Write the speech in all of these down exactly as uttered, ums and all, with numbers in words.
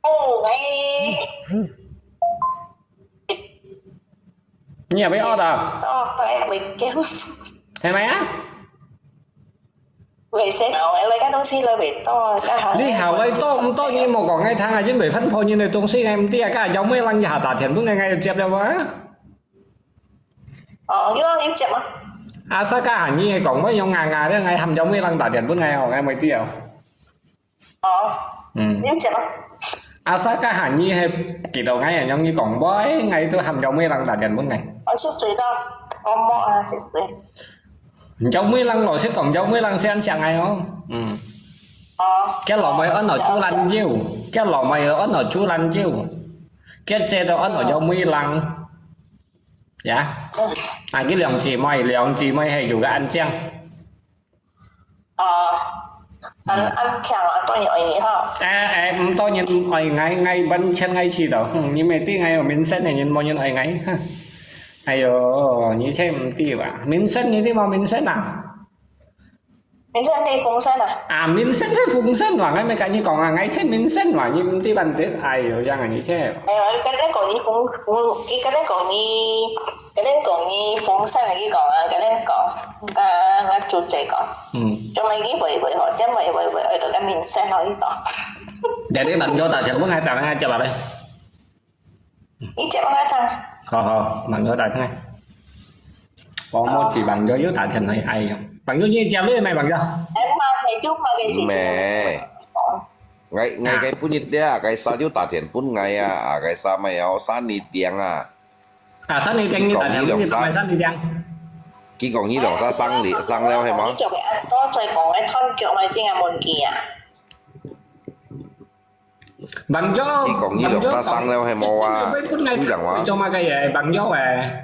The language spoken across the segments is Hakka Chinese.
哦，哎，你也會屙啊？哦，哎，會驚。係咪啊？會食，我那个东西都會多，刚好。你下位多毋多？你莫講𠊎聽啊，因為分配人个東西，𠊎毋知啊，今有妹人一下打電分𠊎，𠊎就接了啊。哦，你講你接啊？啊，啥个下你个講，我用硬硬个，𠊎喊有妹人打電分𠊎哦，𠊎毋知哦。哦，嗯。你接啊？啊，啥个下你係幾多𠊎用你講，喂，𠊎都喊有妹人打電分𠊎。我是水到，我摸啊，是水。有妹人咯，識講有妹人先想𠊎哦。嗯。哦，佢老妹安到豬欄腰，佢老妹安到豬欄腰，佢姐到安到有妹人。呀，啊，佢兩姊妹，兩姊妹係有个恁靚。哦，恁恁強啊，當然愛你哈。誒誒，毋多人愛𠊎，𠊎本錢𠊎知道，嗯，你毋知𠊎有名聲个人，無人愛𠊎。哎喲，你真毋知哇，名聲你知無名聲啊？名聲係風聲啊？啊，名聲係風聲哇，𠊎毋係跟你講啊，𠊎真名聲哇，你毋知問題，哎喲，這樣啊，你真。哎呀，跟你講你風風，佢跟你講你，跟你講你風聲啊，佢講啊，跟你講，啊，𠊎主宰講，嗯，做咩佢會會好，點會會會愛到个名聲好，佢講。jadi Bang Jo打電話，𠊎打電話接下來。你接我聽。好好，Bang Jo打電話。我無接Bang Jo又打電話，哎呀，Bang Jo你接了沒，Bang Jo？哎，嘛，係就嘛个事情。咩？𠊎𠊎个本日咧，該儕就打電分𠊎啊，啊，該儕咪有三二點啊。啊，三二點你打電話，你打三二點。佢講佢兩儕生了，生了係無你？做咩恁多再講个斷腳个，真係問題啊？Bang Jo，佢講佢兩儕生了係無啊？你講話。你做麼个嘢？Bang Jo誒。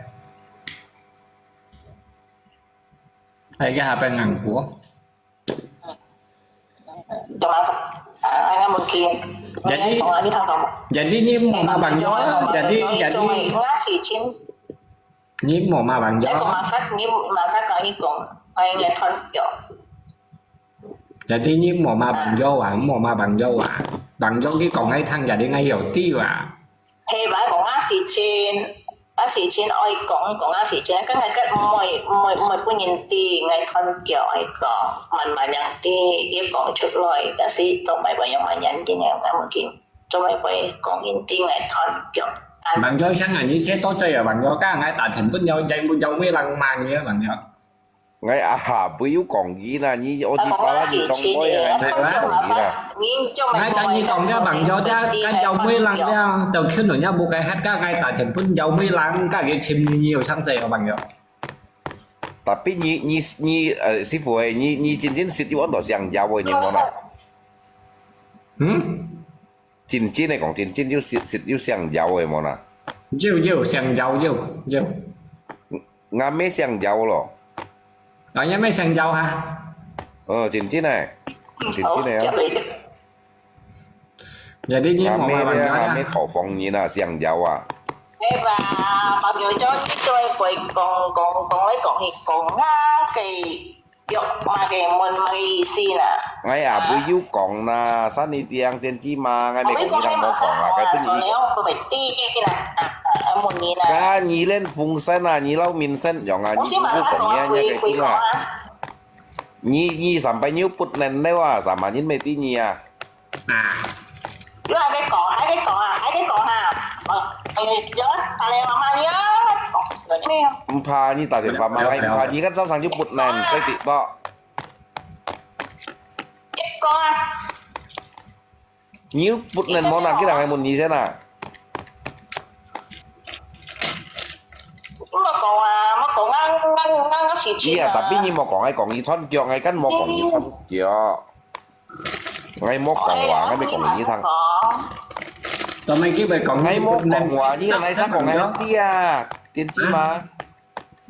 係个，下邊硬股。做麼个？啊，𠊎問佢。Jadi，你講啊，你聽講。 Jadi你莫罵Bang Jo，Jadi，Jadi。我事情。你莫罵Bang Jo。你講麼个？你麼个講？你講，哎，你斷腳。 Jadi你莫罵Bang Jo啊，莫罵Bang Jo啊。Bang Jo佢講𠊎聽，Jadi𠊎有知啊。係吧？講啊事情，啊事情愛講，講啊事情，跟𠊎个毋會毋會毋會分人知，𠊎斷腳愛講，慢慢樣知，佢講出來，但是都毋係話用慢慢知，𠊎問佢，做咩會講人知𠊎斷腳？ Bang Jo想啊，你這多嘴啊，Bang Jo，該𠊎打電話有有有位人罵你啊，Bang Jo。 𠊎啊，不要講佢啦，你我知巴拉你講我啊，你講佢啦。𠊎跟你講个Bang Jo，該該有位人了，就可能也無該客家，𠊎打電話有位人，該佢尋你，你有相信哦，Bang Jo。 Tapi你你你呃，師傅誒，你你真正識有安到姓姚个人無啦？嗯？ 真正个講，真正有識識有姓姚个無啦？有有姓姚有有。阿妹姓姚咯。啊，阿妹姓姚哈？哦，真正个，真正个啊。 Jadi你莫罵Bang Jo啊。阿妹討房人啊，姓姚啊。係吧？Bang Jo，你做會講講講來講去講啊，个 腳麼个問麼个意思啦？ 𠊎也會有講啦，三二點電子嘛，𠊎咪講你聽無講啦，該分你。我會知个啦，問你啦。該你連風聲啊，你老面聲樣啊，你不講你啊，你該聽啊。你你三擺你不能了啊，sama人咪知你啊。 啊。你還在講，還在講啊，還在講哈？哦，哎，有啊，打電話罵你啊，講咩啊？毋怕你打電話罵，毋怕你个早上就不能再跌倒。你講啊，你又不能無拿，佢人還問你先啊。莫講啊，莫講啊，𠊎𠊎𠊎事情啊。你啊，tapi你莫講，𠊎講你斷腳，𠊎敢莫講你斷腳。 𠊎無講話，𠊎咪講你聽。做咩機會講？𠊎無講話，你來先講𠊎知啊，電子嘛。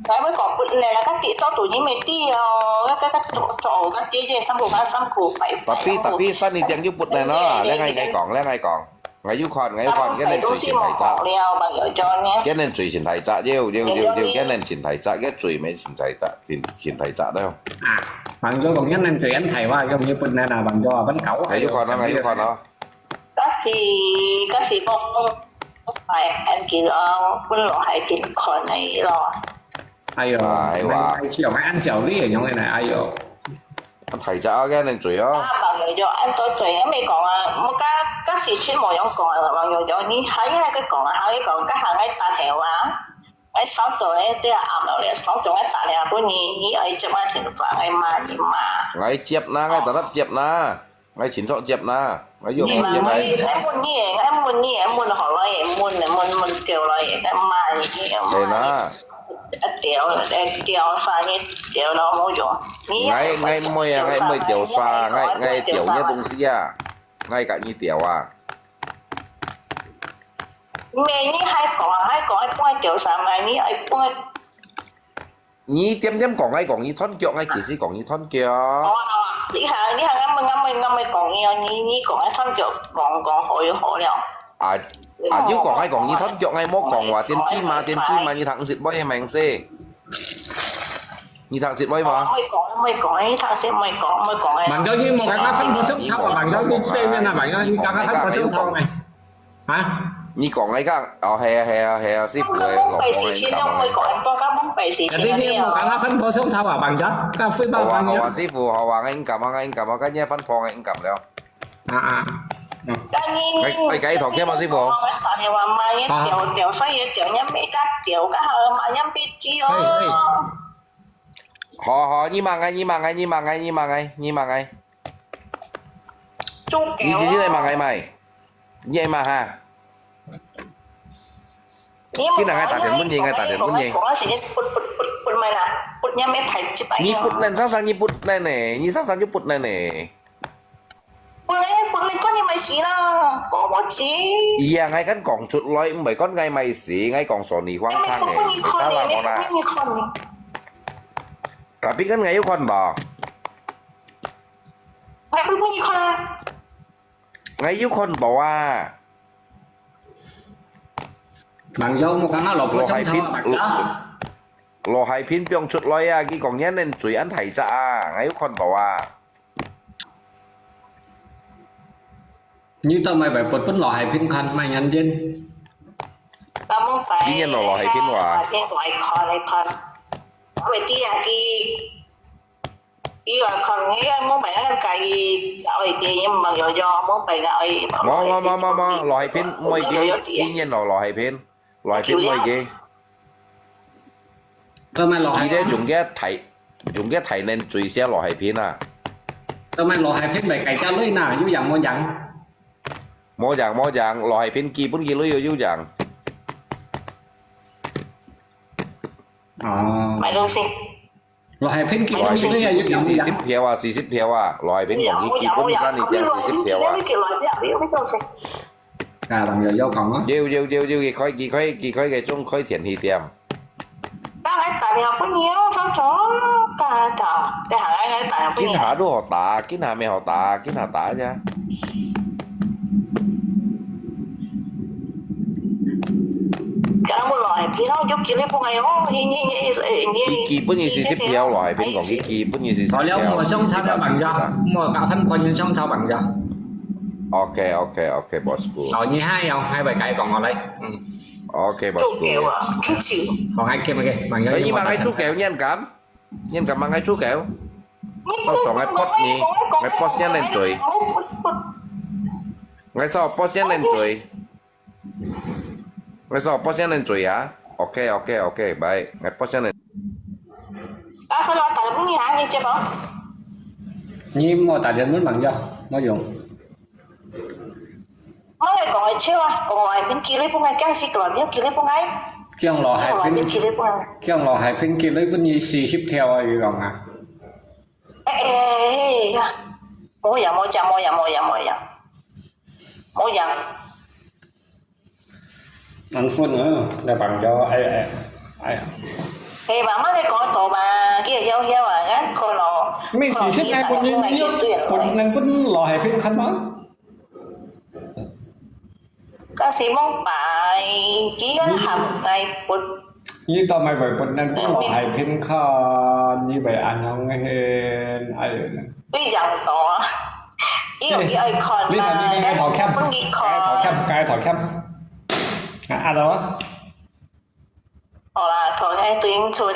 𠊎會講分你啦，該跌倒對你咪知哦，該該該做做，該跌跌辛苦，該辛苦，快快。 Tapi tapi三二點就不能咯，你愛愛講，你愛講，𠊎有看，𠊎有看，佢等最先大隻，了，朋友叫你。佢等最先大隻，有有有有，佢等先大隻，佢最尾先大隻，先先大隻了。啊，朋友講佢等最先大話，佢等不能啊，朋友啊，分搞。𠊎有看啊，𠊎有看啊。搞該時，該時講，哎，恁久哦，分羅海平看个咯。哎喲，哎哇。哎，笑，哎，恁笑你个樣个呢，哎喲。啊，大隻啊，該恁嘴哦。啊，網友就恁多嘴，毋係講啊，我該，該時真無樣講啊，網友就，你還要个講啊，還要講，該行个大頭啊，哎，少走个，對啊，暗了咧，少走个大頭，不，你，你愛接我電話，哎，罵你罵。𠊎接啦，𠊎特登接啦。 𠊎清楚接啦，𠊎又你嘛，無接个。𠊎，𠊎問你个，𠊎問你个，問好來个，問个，問，問掉來个，該罵你个，係啦。罵你，啊，掉，哎，掉，啥个掉咯，無用。你也，𠊎，𠊎毋會啊，𠊎毋會掉沙，𠊎，𠊎掉你个東西啊，𠊎甲你掉啊。毋係，你還講，還講，還幫佢掉沙，毋係，你還幫佢 你點點講，𠊎講你斷腳，𠊎其實講你斷腳。好啊，好啊，你行，你行，𠊎問，𠊎問，𠊎問講你哦，你，你講个斷腳，講，講好就好了。啊，啊，你講，𠊎講你斷腳，𠊎無講話，電子嘛，電子嘛，你讀識會个名字？你讀識會無？毋會講，毋會講，你讀識毋會講，毋會講个。慢點，你莫跟他分不正常啊，慢點，你對面啊，慢點，你跟他分不正常哎。 啊？你講个講，哦，係啊，係啊，係啊，師傅个老婆个應該嘛。你，你莫跟他分不正常啊，慢點，該會吧，好啊，好啊，慢點。師傅，好啊，𠊎應該嘛，𠊎應該嘛，該你分婆个應該了。啊，啊。嗯。𠊎，𠊎，𠊎同佢嘛，師傅。好。哎，哎。好，好，你罵𠊎，你罵𠊎，你罵𠊎，你罵𠊎，你罵𠊎。你直接來罵𠊎咪？你愛罵哈？今日𠊎打電話問你，𠊎打電話問你。你不能常常你不能呢，你常常就不能呢。不能，不能，看你買死啦，我，我急。Iya，𠊎kan講出來，毋係講𠊎買死，𠊎講說你荒唐个，你salah我啦。Tapi kan𠊎有看到。 𠊎會分你看啊。𠊎有看到啊。網友，莫講啊，老婆相吵啊，羅海平，羅，羅海平放出來啊，佢講你恁嘴恁大隻啊，𠊎有看到啊。你做麼會分，分羅海平看，麼原因？今日羅，羅海平話。羅海平來看，來看。我知啊，佢 佢話可能佢莫買，𠊎介意，愛个，佢毋愛用，莫買个，愛。無，無，無，無，無，羅海平毋會个，今日羅，羅海平，羅海平毋會个。做麼羅海平？佢咧用个大，用个大人最少羅海平啊。做麼羅海平買該隻鐳呢？有贏無贏？無贏，無贏，羅海平基本佢鐳有，有贏。哦。買東西。 羅海平基本上係有贏無贏？四十條啊，四十條啊，羅海平講佢基本上一定四十條啊。啊，網友有講哦。有，有，有，有，佢開，佢開，佢開个中開電器店。今下都好打，今下乜好打，今下打啫。 佢基本佢四十條，羅海平講佢基本佢四十條。好了，莫相吵了，朋友，莫搞分別，莫相吵，朋友。OK，OK，OK，bosku。好，你還有，還會該講我來，嗯。OK，bosku。好，還，OK，朋友，你問𠊎足夠，你敢？你敢問𠊎足夠？我從來不你，我不先認罪。我說不先認罪。 𠊎說，不先認罪啊。OK，OK，OK，baik。𠊎不先認。啊，所以𠊎打電話問你啊，你接無？你莫打電話問朋友，無用。𠊎來講个笑啊，講羅海平寄鐳分𠊎，驚死个，你寄鐳分𠊎。驚羅海平，寄鐳分𠊎。驚羅海平寄鐳分你四十條啊，佢講啊。哎，哎，哎，哎呀，無影，無影，無影，無影，無影，無影。 恁分啊，來朋友，哎，哎，哎。係嘛，乜你講到嘛，佢會曉曉啊，𠊎看咯。乜事實𠊎分你，你有分，𠊎分羅海平看嗎？該時望擺，佢个行𠊎分。你到尾會分，𠊎分羅海平看，你會恁樣个，哎呀。你樣到啊。佢又佢愛看嘛，你看你个頭鉗，分佢看。个頭鉗，个頭鉗。啊，啊咯。好啦，頭鉗對應出了，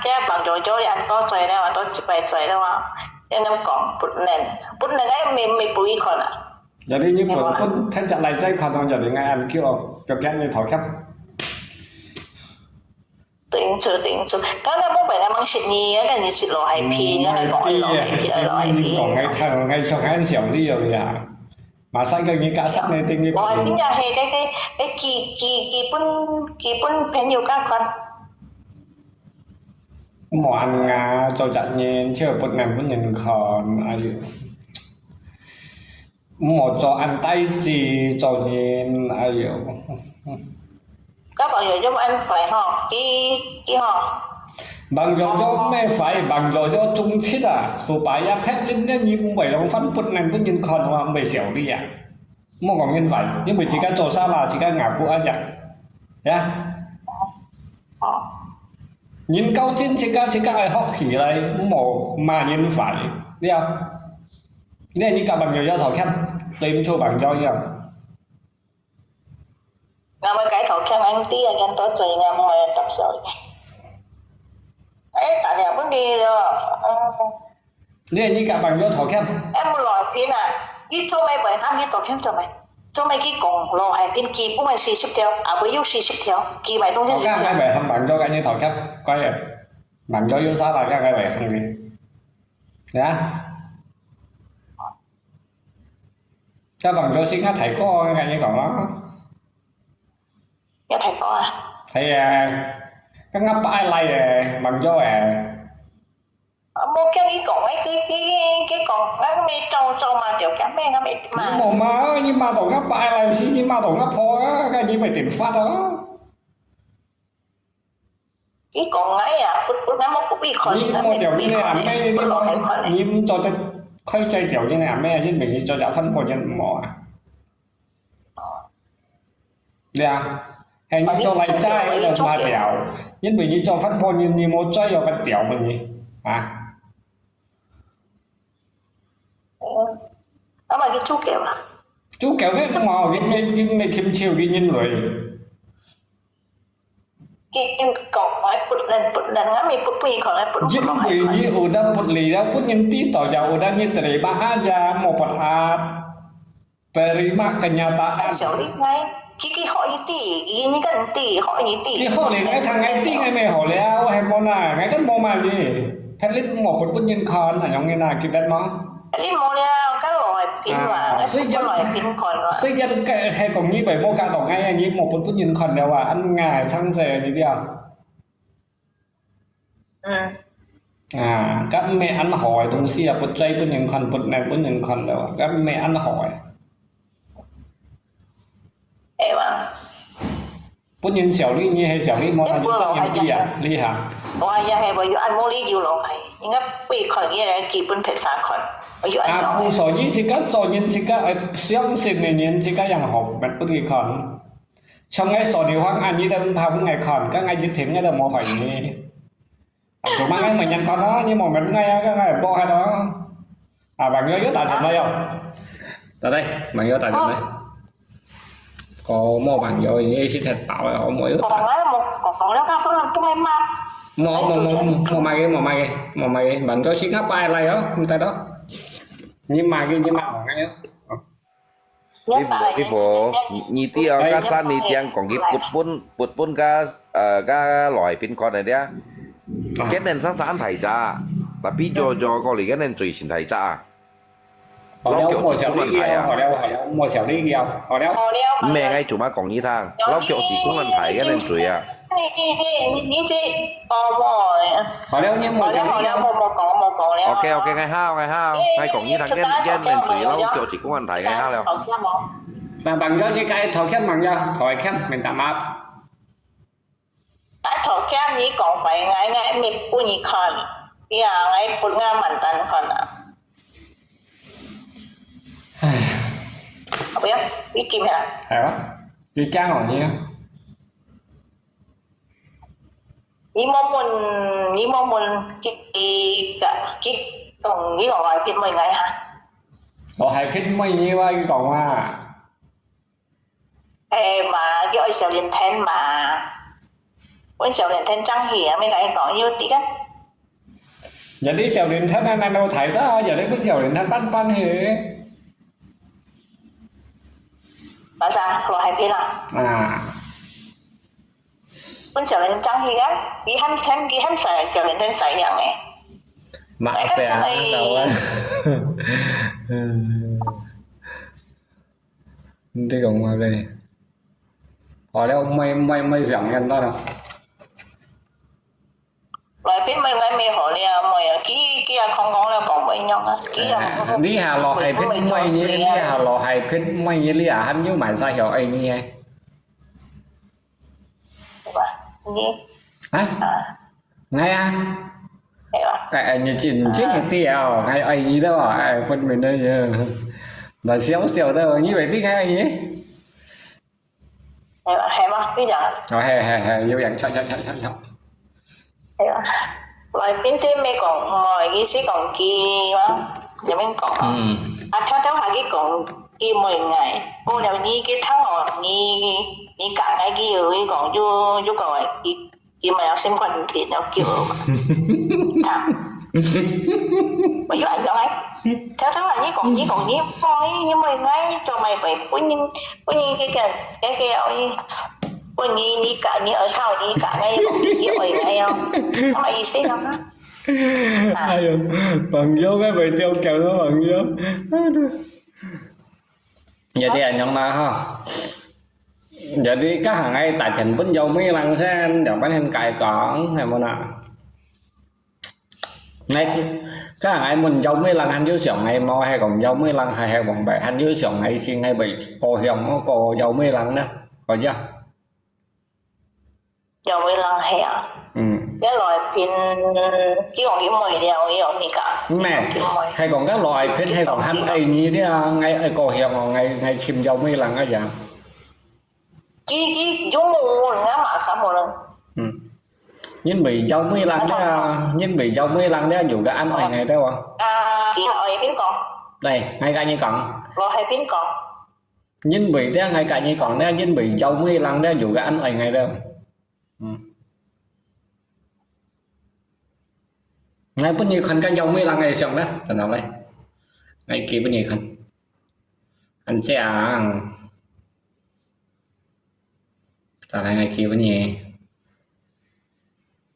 該幫助咗你恁多嘴了，都一百嘴了啊。你恁講，不能，不能，哎，沒，沒不一看啊。Jadi你分，分，分隻來再看咯，jadi ngai ăn kêu，腳鉗你頭鉗。 對，對，對。剛剛冇辦法，吂識你，該你識老海皮，你還講愛老海皮，愛老海皮。你講愛聽，愛想，愛笑你哦呀。馬上叫你加上你，等你。我今日係該，該，該基，基，基本，基本朋友加款。莫恁啊，做隻人，就不能不能看，哎喲。 莫做恁大志做人，哎喲。該朋友又恁壞吼，佢，佢吼。朋友又毋係壞，朋友又忠直啊，supaya phet lin呢，你毋會浪費分人，分人看，我毋會笑你啊。莫講人壞，因為自家做salah，自家ngaku aja。Ya。哦。人較真，自家，自家愛學起來，莫罵人壞，了。 你，你甲朋友要道歉，對毋住朋友一樣。𠊎會甲佢道歉，恁知啊，恁多罪，𠊎毋會答受。哎，打電話分佢咯。嗯。你，你甲朋友道歉。哎，無來片啊，你做咩會喊佢道歉做咩？做咩佢講咯？哎，變基本个四十條，啊，會有四十條，佢買東西四十條。道歉，還袂喊朋友甲你道歉，乖个，朋友有salah，該个會喊你。 呀？該朋友先甲大哥，𠊎甲你講啊。有大哥啊？係啊，剛剛擺來个，朋友誒。啊，無叫你講，誒，佢，佢，佢講，𠊎毋係做，做嘛，就驚咩，𠊎毋係嘛。你無罵，你罵到𠊎擺來時，你罵到𠊎婆啊，該你會點發啊？ 你講𠊎啊，不，不，那麼不必看，你莫掉你个阿妹，你莫，你毋做得開嘴掉你个阿妹，因為你做隻番婆人毋好啊。對啊，係你做來齋个就罵掉，因為你做番婆人，你無嘴有个掉麼你啊？嗯，那麼你做狗啊？做狗咩？無，你咩，你咩禽獸，你人類。 佢講𠊎不能，不能，𠊎毋係不，不能，𠊎不，不能。因為你udah不理了，分人知道ya udah你terima aja，莫buat啊，terima kenyataan。小麗，𠊎，佢，佢學一啲，佢應該知，學一啲。佢學了，𠊎聽𠊎知，𠊎乜學了，𠊎係無啦，𠊎都無罵你，phet lin莫分，分人看，恁樣个啦，記得無？ 你無了，該老个片嘛，啊，該不來片看嘛。所以該，該，係講你袂無教導𠊎，你無分分人看了啊，恁𠊎生死你了。嗯。啊，該毋係恁好个東西啊，不再分人看，不能分人看了啊，該毋係恁好个。係嘛？ 分人笑你，你係笑你，無人就笑你啊，你哈。我也係，我有按摩你有咯，應該會看你个基本白沙看，我有按摩。啊，故所以自家做人，自家愛相信个人，自家樣好，乜分佢看。像𠊎所流行，啊，你都毋怕分𠊎看，該𠊎一天𠊎都無害你。 啊，做麼个每日看咯，你無問𠊎啊，該𠊎無閒咯。啊，朋友又打電話喲。打來，朋友打電話。哦，無朋友，你係忒飽了，我無有打。講啊，無講，講了，該不能，不能罵。無，無，無，無罵个，無罵个，無罵个，朋友先下拜來哦，毋得咯。你罵个，你罵我个喲。 師傅，師傅，你，你知啊，該三年前講佢不分，不分該，呃，該來賓看个呀。今年生生大隻，tapi做做過嚟，今年最新大隻啊。老腳子公安排啊。好了，好了，莫笑你了，好了。毋係，𠊎做麼講你聽，老腳子公安排，今年最啊。 你，你，你，你這，哦，無，好了，你莫講了。好了，好了，莫，莫講，莫講了。OK，OK，𠊎好，𠊎好，𠊎講你聽，今，今年最老腳子公安排，𠊎好了。頭鉗哦。那朋友，你該頭鉗朋友，頭鉗，minta maaf。啊，頭鉗你講壞，𠊎，𠊎，𠊎分你看，呀，𠊎分𠊎mantan看啊。唉。不要，你驚咩？係啊，你驚哦，你啊。 你莫問，你莫問，佢，佢，佢講你落來別問𠊎哈。我係別妹你話佢講啊。哎嘛，佢愛小林天嘛。阮小林天正去啊，乜同佢講，有知个。人哋小林天啊，難道睇到？人哋分小林天半半去。馬上，我係別啦。啊。 分小人爭去啊，佢喊喊佢喊細，小人跟細樣誒。嘛，哎，對啊，哎，那我，嗯，你在講麼个？好了，莫莫莫想恁多了。來，別妹妹妹好了，妹啊，佢佢也空空了，講不一樣啊，佢也，哎，你下落係別妹，你下落係別妹，你也還有買啥小愛你誒？ 係吧？你啊？啊？𠊎啊？係吧？哎，哎，你真真一啲哦，哎，哎，你的哦，哎，分明的耶，那小小的哦，你以為你看你？係吧？係吧？你講。哦，係係係，有影，錯錯錯錯錯。 係啊，來賓姐妹講，毋好意思講佢嘛，有人講啊。嗯。啊，跳跳下去講佢妹𠊎，過了你去聽哦，你你講𠊎佢有佢講，又又講佢佢買了新冠病了救了嘛。啊，我又愛講哎，跳跳下你講你講你妹，你妹𠊎做麼个分人分人个个个个哦。 不，你你講你愛討你講，𠊎又講你愛𠊎哦，什麼意思呢？哎喲，朋友，𠊎會掉腳啊，朋友。Jadi恁樣啦哈。Jadi該下𠊎打電分有妹人先，兩班人解講，係無啦？ 𠊎，該𠊎問有妹人還有想𠊎無，係講有妹人還係往擺還有想𠊎，係𠊎會過想過有妹人呢，好呀。有妹人係啊。嗯。這來賓，佢講佢妹了，佢講你講，毋係，佢講佢妹。係講該來賓，係講還愛你了，𠊎愛過想哦，𠊎𠊎尋有妹人啊呀。 佢佢有無人啊嘛，啥無人？嗯。因為有妹人了，因為有妹人了，有个恁愛𠊎兜啊。啊，佢愛邊講？來，𠊎甲你講。我係邊講？因為這，𠊎甲你講，這因為有妹人了，有个恁愛𠊎兜。嗯。𠊎分你看看有妹人个相啦，等等來。𠊎寄分你看。恁樣。 再來，𠊎寄分你。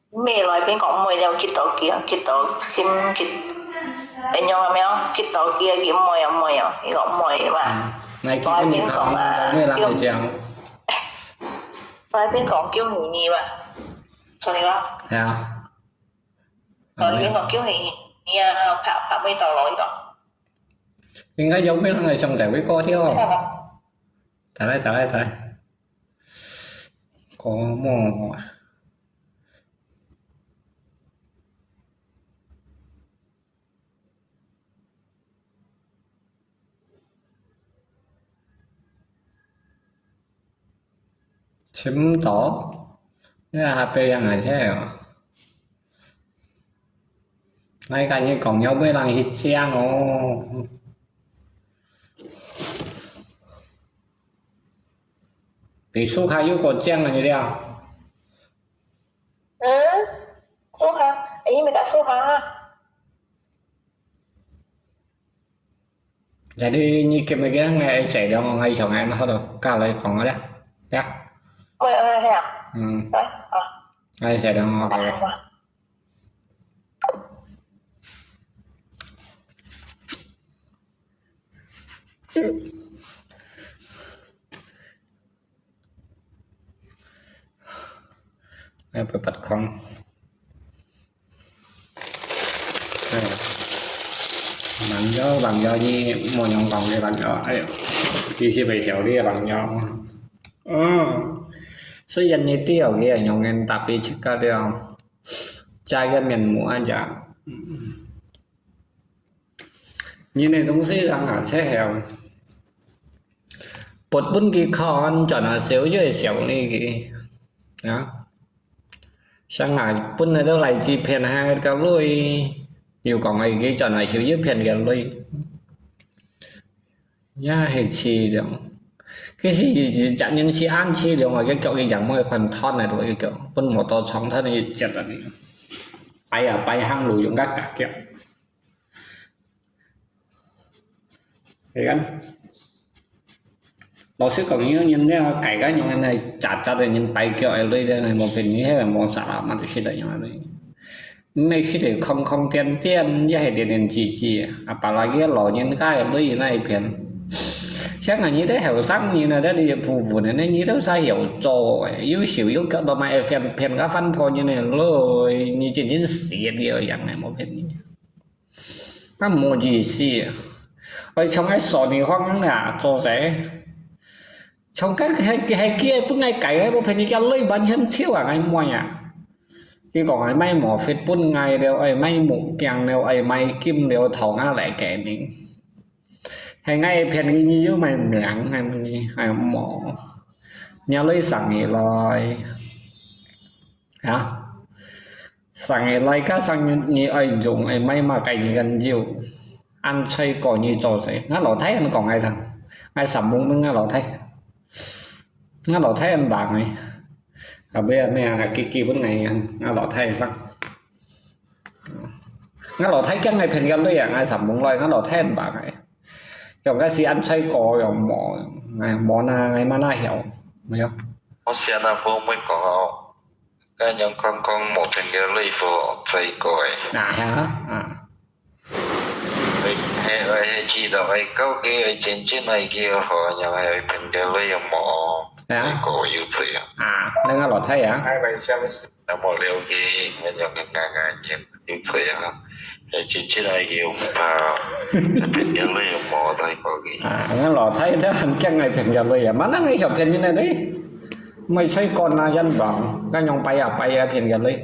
妹來邊講妹了，幾多幾啊，幾多心幾，哎，有沒有？幾多幾啊，幾妹啊，妹啊，你講妹嘛。嗯，來，寄分你看，妹人个相。來邊講叫你你嘛，sorry啦。係啊。來邊講叫你你啊，拍拍妹到咯，你講。應該有妹人个相在位高啲哦。再來，再來，再來。 講麼啊？尋毋到？你還白羊還係哦？𠊎甲你講，有妹人去請哦。 比樹下又過靚啊，你了。嗯，樹下，哎，你咪講樹下啊。Jadi你今日个𠊎細量，𠊎想𠊎好了，加來講个啦，呀。喂，喂，係啊。嗯。喂，啊。𠊎細量，OK。哎，不，不空。哎，朋友，朋友，你莫用讲个朋友，哎哟，其实袂晓得个朋友。嗯，虽然你知道个，永远打不起个了，假个面目啊，讲。嗯。 人个東西人啊，切曉。撥分佢看，轉下笑就會笑你个。啊？像啊，本來都來自騙下个鐳，又講个佢轉下笑又騙个鐳。也係淒涼。其實一隻人係恁淒涼啊，佢腳佢也無看斷个，佢腳分摩托撞斷个一截啊，擺啊擺行路用个夾腳。你看，老實講，有人了，改个用个那扎扎个人擺腳个鐳个，無便宜，迄个無啥啦，嘛就識得用个鐳。 毋係識得空空點點，也係練練字字，啊，把那个老人家个鐳那一片。像啊，你兜後生人啊，這裡部分呢，你兜啥有做个，有手有腳都買騙騙个番婆人个鐳，你真正死个樣个，無騙你。那無意思，愛像愛說你方啊，做事。 像該係係佢本來改个，無騙你，佢鐳完全笑啊，𠊎妹啊！佢講愛買毛筆分𠊎了，愛買目鏡了，愛買金了，頭那來給你。係𠊎騙你，你又買名，係你，哎無，你鐳送你來。 啊，送个來，加上你愛用个買嘛，該你跟有，恁衰過你做事。𠊎老弟恁講𠊎聽，𠊎三公分𠊎老弟，𠊎老弟恁忙个，啊，不要那樣，基基本个，𠊎老弟上。𠊎老弟驚𠊎騙佢鐳啊，𠊎三公來，𠊎老弟恁忙个，用个是恁衰過用無，哎，無那，𠊎嘛那曉，沒有。我想那方面講哦。 該樣講講無騙个鐳好，再過个。啊，係啊，啊。係，係，係，知道，係，高級个真正个叫好，樣係騙个鐳又無，啊。再過有罪啊。啊，恁个老弟啊。還袂相信。那麼了解，那樣个啱啱有罪啊。係真正个叫怕，騙个鐳又無，再過个。啊，恁个老弟，佢很驚愛騙个鐳啊，嘛，恁个小騙人个鐳。 毋係吹乾啊，人講，該樣擺啊擺啊，騙个鐳。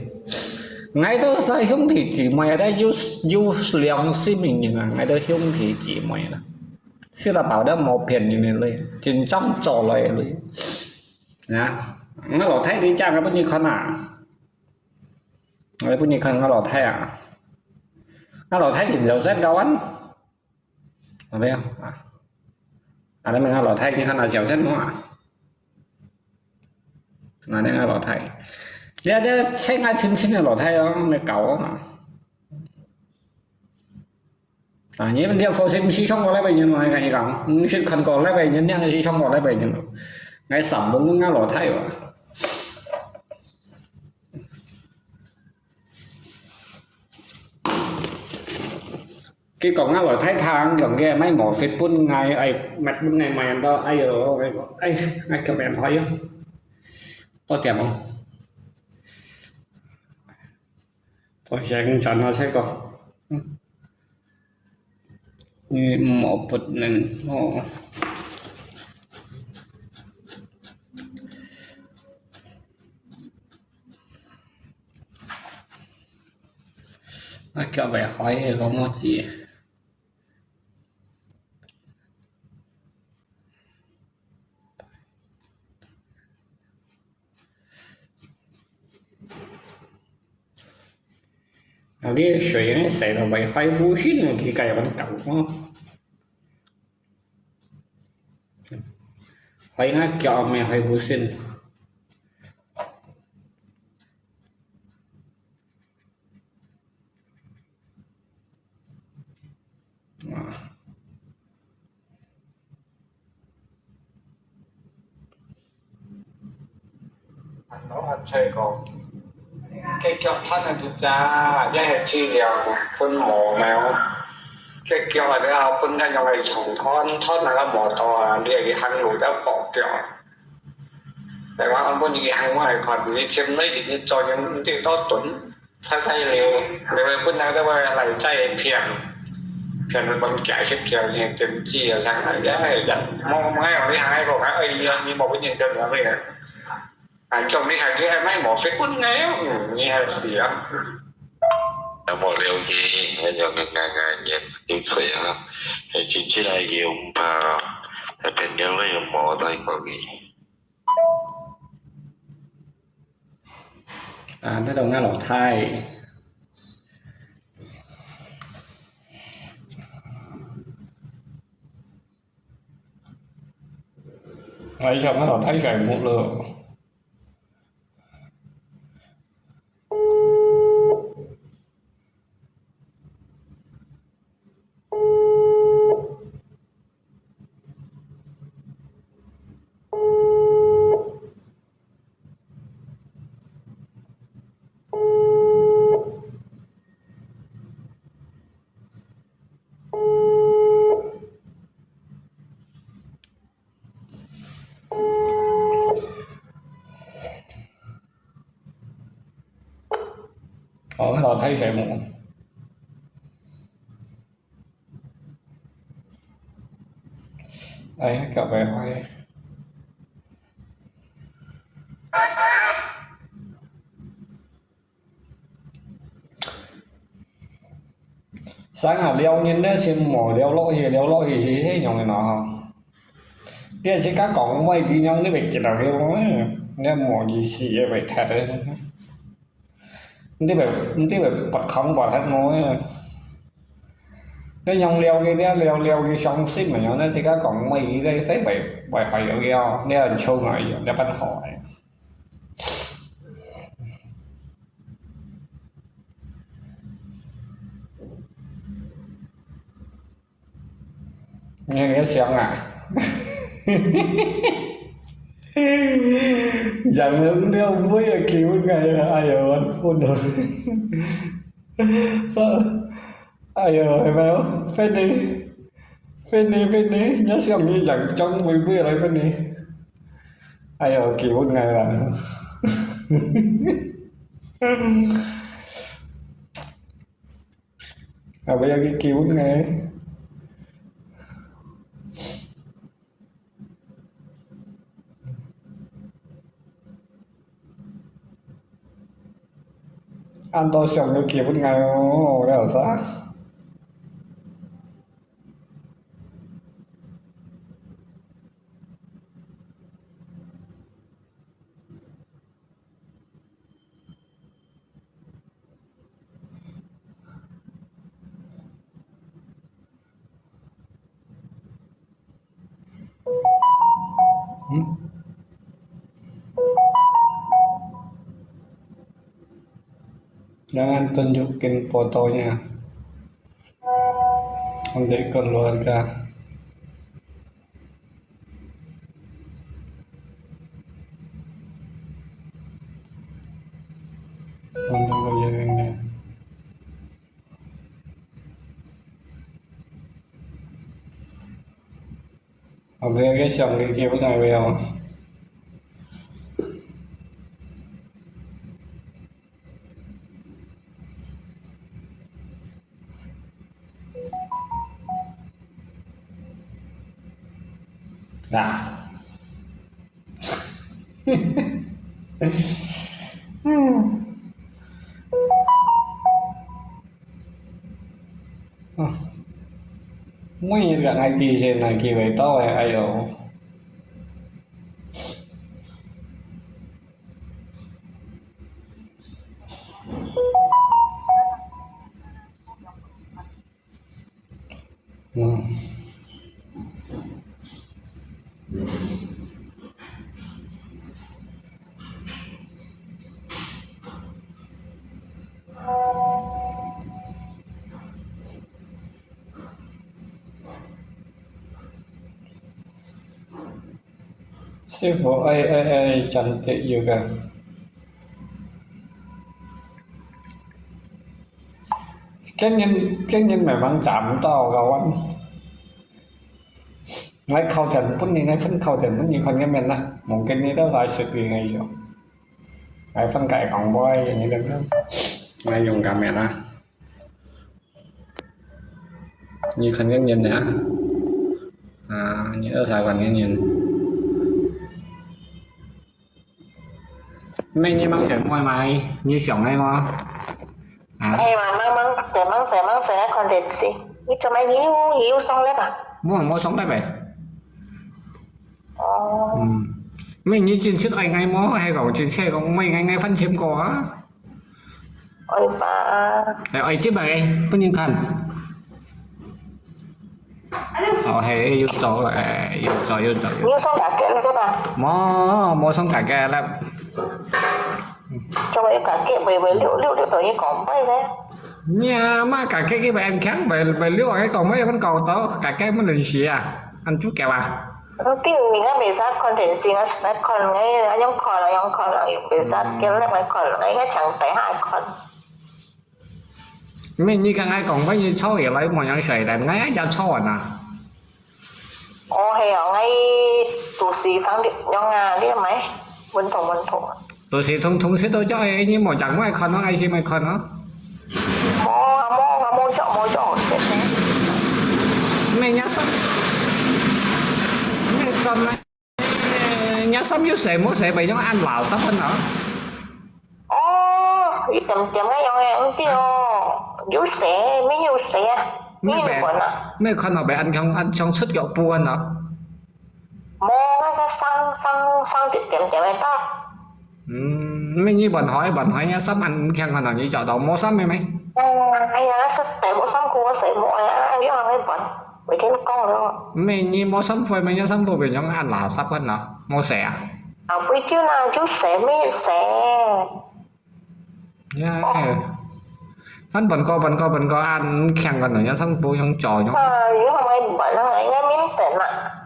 𠊎兜儕兄弟姊妹啊，有有良心个人啊，𠊎兜兄弟姊妹啊，食了飽都無騙人个鐳，真正做來个鐳。啊，𠊎老弟你這樣，𠊎分你看啊，𠊎分你看𠊎老弟啊，𠊎老弟真有身高啊。 啊，對啊，啊，啊，恁樣𠊎老弟，你看𠊎小心哦啊。啊，恁樣𠊎老弟，你這這親啊親親个老弟哦，你搞哦嘛。啊，你們這佛心是上過禮拜日嘛，𠊎跟你講，你是看過禮拜日，你是上過禮拜日咯。𠊎三公分𠊎老弟哦。 佢講𠊎老弟聽，講佢買毛筆分𠊎，哎，買分𠊎買到，哎喲，哎，哎，叫人害喲，到點哦，到時間轉啊，再講，嗯，你莫不能哦。 啊，腳會開个，講麼子？啊，你水呢，洗到會開無線，你該樣搞哦。 開那腳咩，開無線。啊。老阿姐講，結局看了就知，也係治療分無了。結局啊，了分該樣个重斷，斷那個無到啊，你係行路都跛腳。 台灣安分你行外看，你前來一日做人毋知多鈍，差差了，你會本來都會來再騙，騙佢講解釋條件，點知啊，上來也係人，莫莫愛你行一個，哎呀，你無本事做麼个？啊，總你還係愛賣無水本个，嗯，你還是啊。那麼了解，那樣个硬硬人，有罪啊，還真正愛用吧，還騙了了又無再講你。 啊，這種啊，老弟。哎，想不到太白目了。哦，老太水母。哎，搞坏坏。 生啊，撩人个心無撩落去，撩落去是係樣个喏吼。你自家講話佢樣，你會激到佢，你無意思个會忒个。你會，你會發狂發忒無个。你用撩佢，你撩撩佢傷心个樣，你自家講話佢，你會，會害到佢哦，你很臭啊，你辦好个。 你个想啊，人了尾啊，氣氛个，哎呀，我不能。哎呀，係咪哦？分你，分你，分你，你想你人中尾尾來分你。哎呀，氣氛个啦。 啊，毋愛去救呢。恁多想要救呢哦，了啥？ 嗯？Jangan tunjukin fotonya. Nanti keluarga. Nanti keluarga. Abis ke siang ke ke pun ai beo. Nah. Ui, ngai ti sen nai ki wei tau eh, ayo. Sifu ai ai ai cantik juga. Kenyan, Kenyan memang cantik kawan. Ngai khâu tiền pun ni, ngai phun khâu tiền pun ni kon ngai men na. Mungkin ni tau sai sik ni ngai yo. Ngai phun kai kong boy ni dong. Ngai dùng kamera. Nhi khăn ngén nghiên nè. À, nhi ở Sài Gòn ngén nghiên. Mẹ nhi mang sẻng ngoài mày, nhi sẻng ngay mà. À. Ê mà mang mang sẻng mang sẻng mang sẻng ai còn tiền gì? Nhi cho mày hiu hiu xong lép à? Mua mua xong lép vậy. Ồ. Ừ. Mẹ nhi chính sách ai ngay mà hay còn chính sách còn mày ngay ngay phân chiếm của á. Ôi ba. Ê, ê, chết bà ê, có nhìn thần. 哦，係，有做，誒，有做，有做，有做。你有送價格了對吧？無，無送價格了。做麼个有價格？會，會，六，六，六到你講買呢？你啊，買價格佢會恁強，會，會六啊，佢講買，分搞到價格毋認識啊，恁足夠啊。嗯，對，你愛袂使看電視，愛，愛看，愛，愛用看啦，用看啦，又袂使叫人愛看啦，應該請大家愛看。 咩你講𠊎講，𠊎你吵起來，無樣衰咧，𠊎也吵啊。哦，係哦，𠊎都是上點樣啊，你買，運動，運動啊。都是通通識都叫，誒，你無講𠊎看咯，𠊎先買看咯。無啊，無啊，無做，無做，謝謝。咩人生？咩講啊？ 若衫有洗無洗，會用恁垃圾分哦。哦，一點點个樣个，毋對哦，有洗，沒有洗啊，沒有洗啊。沒看到會恁像，恁像出腳布分哦。無，那個上，上，上一點點个到。嗯，沒你換好，換好，若衫恁毋強看到你找到無衫个咩？哦，哎呀，那是洗無衫褲，我洗無呀，用那個換。 每天講咯。毋係，你無衫褲，每日衫褲變樣恁垃圾个啦，無洗啊？啊，會就拿就洗，沒洗。呀，哦。翻本個，本個，本個，恁強个呢，有衫褲用做用。啊，有乜換咯，應該明天嘛。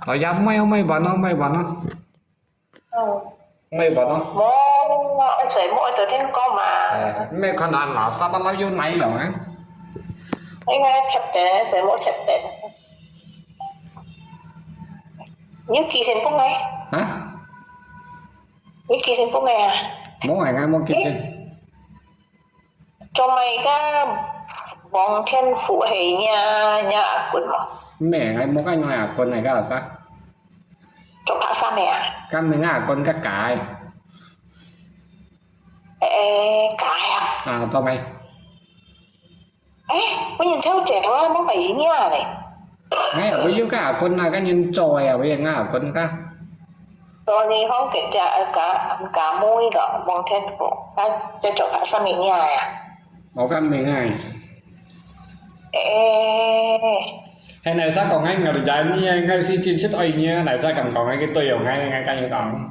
哦，也毋係，毋係換咯，毋係換咯。 嗯。毋係換咯。無，愛洗，無愛昨天講嘛。誒，毋係看恁垃圾啊，又哪樣啊？應該貼等，洗無貼等。你有寄信分𠊎？啊？你寄信分𠊎啊？無啊，𠊎無寄信。誒？ 做麼个黃天福係若，若阿君無？毋係，𠊎無佮若阿君來个啥？做白衫个啊？敢毋係阿君个假个？誒，假个啊？啊，做咩？誒，我認頭隻，我無買伊若咧。 哎，我有个阿君啊，个人做个啊，我也阿君个。昨日好个只，呃，假，假妹个，黃天福，啊，這做啥物名啊？我个名啊。誒。係哪儕講个，𠊎就知你啊，𠊎是真實愛你啊，哪儕敢講个，佢對哦，𠊎，𠊎跟你講。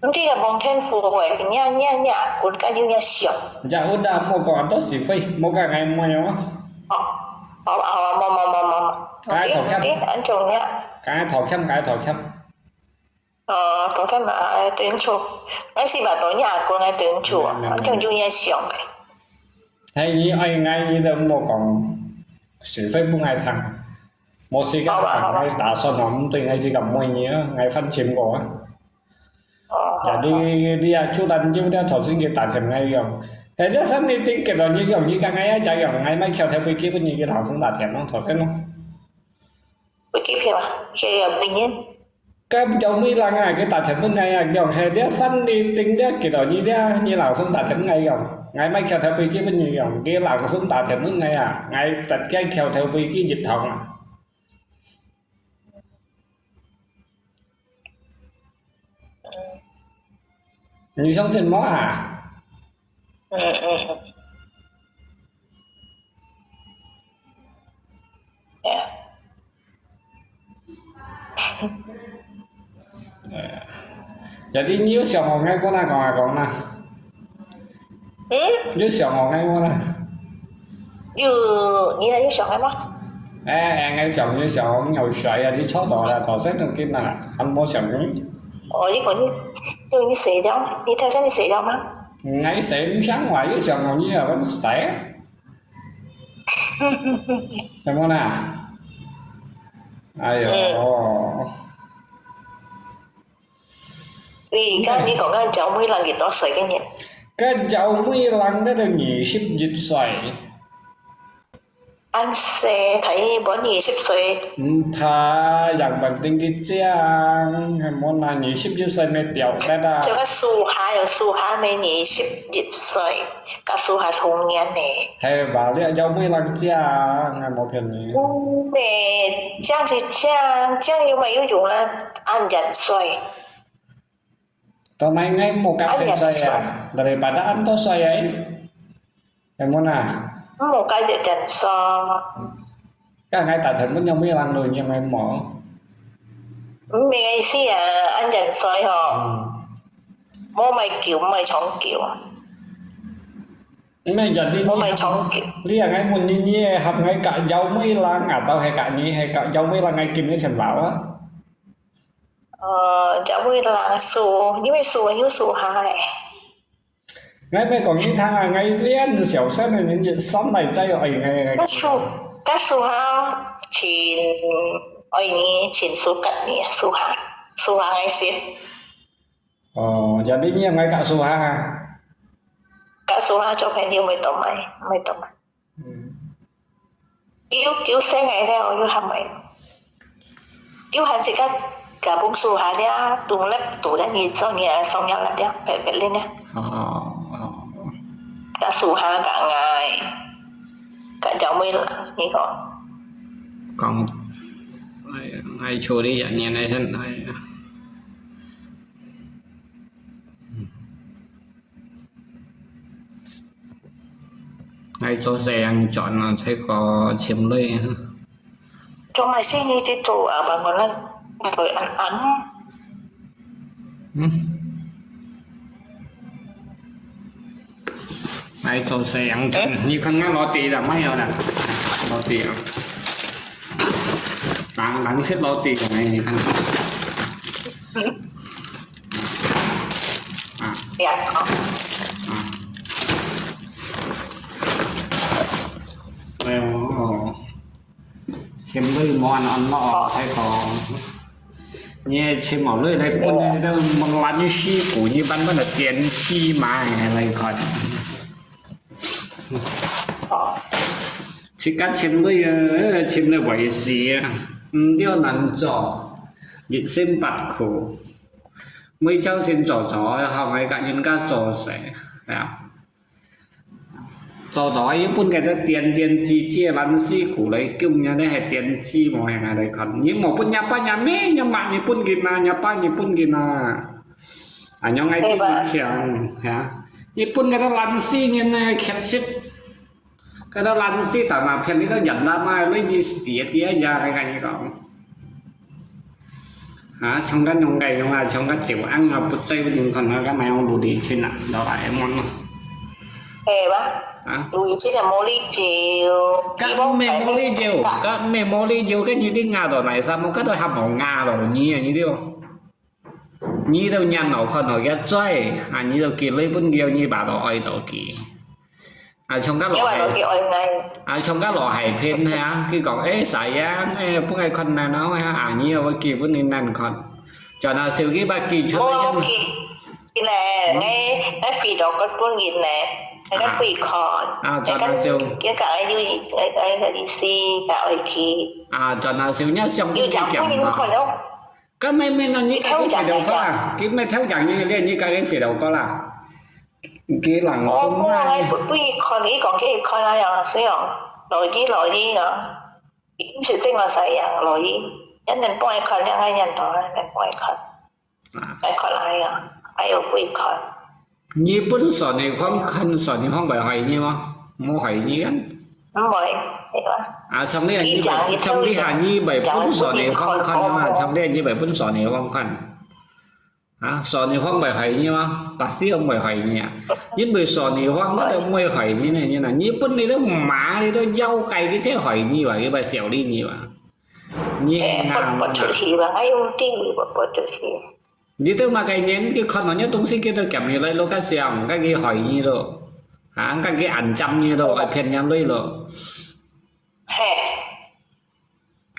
毋知啊，黃天福會，若，若，若，佢个有若像。呀，有啦，莫講恁多是非，莫佮𠊎問哦。哦，好啊，好啊，無，無，無，無，無。該道歉。毋知，毋知，恁重要。該道歉，該道歉。哦，道歉嘛，哎，對毋住。𠊎是嘛，對若，佢个對毋住啊，嗯，嗯，嗯。恁重有若像个。係，你愛𠊎，你都莫講是非分𠊎聽。 無時間同𠊎打算哦，毋對𠊎自家問你啊，𠊎犯賤過啊。哦。呀，你，你啊，就等於這頭先佢打電話講，誒，這三日定幾多日講，你講𠊎啊，就講，𠊎買橋頭飛機分你，佢老公打電話，頭先咯。飛機票啊，這個明年。 該有妹人啊，佢打電話分𠊎啊，講係這三日定這幾多日這，你老公打電話分𠊎講，𠊎買橋頭飛機分你講，佢老公打電話分𠊎啊，𠊎搭佢橋頭飛機一趟啊。你相信無啊？ 嗯，嗯，嗯。哎呀。哎呀。Jadi你有想好𠊎無啦，講啊講啦。嗯？有想好𠊎無啦？有，你呢，有想好無？哎，哎，𠊎想，有想，𠊎有睡啊，你吵到啦，頭先正經啦，還無想呢。哦，你講你，你睡了，你頭先你睡了嗎？ 𠊎睡毋醒，𠊎又想講你啊，阮死。係無啦？哎喲。嗯。你，該你講該有妹人幾多歲个人？該有妹人該都二十一歲。 恁細，大約二十歲。毋怕，樣般定佢靚，係無啦，二十一歲乜吊得啊。這個樹下有樹下乜二十一歲，佮樹下同年呢。係吧，你有妹人靚，𠊎無騙你。嗯，靚是靚，靚又沒有用啦，恁樣衰。當然𠊎無甲先衰啊，daripada恁多衰啊。 係無啦？毋好介意點數。該𠊎大頭問有無人來，你有無？毋係个意思啊，恁樣衰吼，嗯。無買球，無買長球。毋係，jadi無買長球。你啊，𠊎問你，你係合𠊎甲有無人啊，都係甲你係甲有無人，𠊎今日全包啊。呃，有無人輸，因為輸有輸下个。 𠊎毋係講你聽啊，𠊎連小三个人一上來再愛𠊎。該輸，該輸下，盡愛你，盡輸甲你，輸下，輸下𠊎先。哦，jadi你愛𠊎甲輸下啊？甲輸下做朋友，毋會當買，毋會當買。嗯。 丟，丟生个了，又還買。丟還是个，个本書下了，讀了，讀了你做你个，送了了，白白了呢。哦，哦。个書下个愛，个叫咩啦？你講。講，哎呀，愛處理啊，年代现在啊。嗯。 愛做細人轉啊，在个尋女啊。做麼事你去做啊？辦公室，會暗暗。嗯。愛做細人轉，你看𠊎落地了沒有了？落地了。藍，藍色落地了沒？你看。 啊。呀，啊。啊。哎喲，尋女無恁安樂哦，大哥。你尋無女來分你都問爛你屁股，你慢慢个點起碼來看。 自家尋女啊，尋了會死啊，毋了難做，一身八苦。每朝晨早早，好愛甲人家做事，啊。早早，一般个都點點滴滴，爛死苦來供人，你還點滴無？𠊎來看，你無分若爸若姆，若媽你分佢啊，若爸你分佢啊。 啊，仰會對你強，哈？你分該个爛死人呢，確實，該个爛死大那片，你都忍啦嘛，你你死个呀，𠊎跟你講。啊，像个仰个樣啊，像个酒安啊，不醉不能看那个买用路里去啊，哆啦A夢啊。係吧？啊？路里去个魔力酒，該毋係魔力酒，該毋係魔力酒，該你啲牙到哪啥，我該都還無牙到你啊，你啲哦。 你都仰好看到佢嘴，啊，你都寄女分佢，你爸都愛到佢。啊，像个老海，佢話到佢愛𠊎。啊，像个老海片係啊，佢講，誒，sayang，誒，分𠊎看難啊，啊，你又會寄分你難看。轉下手機把寄出來。無寄，佢呢，𠊎，𠊎飛到个本人呢，𠊎个飛看。啊，轉下手。佢講愛有意，愛，愛，愛意思，佢愛寄。啊，轉下手，你想佢有講本人看咯。 該毋係，毋係，你家己肥頭哥啦，佢毋係偷講你个，你家己肥頭哥啦。佢人哦，我來分，分佢看，佢講佢看啊，呀，所以哦，來去，來去啊，一直對我sayang，來去，一年半个看，兩个年頭啊，一年半个看，啊。來看來啊，哎喲，分佢看。 你分Sony Huang看，Sony Huang會害你嗎？無害你kan？毋會，係吧？啊，像你啊，你會，像你下你會分Sony Huang看嘛？像你啊，你會分Sony Huang看。啊，Sony Huang會害你嗎？Pasti毋會害你啊。因為Sony Huang佢都毋會害你呢，你呢？你分你都馬，你都妖怪，佢才害你吧？佢會笑你，你吧？你係硬嘛？誒，撥，撥出去吧，還用電，撥，撥出去。 你都麼个人，佢看到你東西，佢都撿起來，落个相，該佢害你咯，啊，該佢暗占你咯，愛騙人來咯。嘿。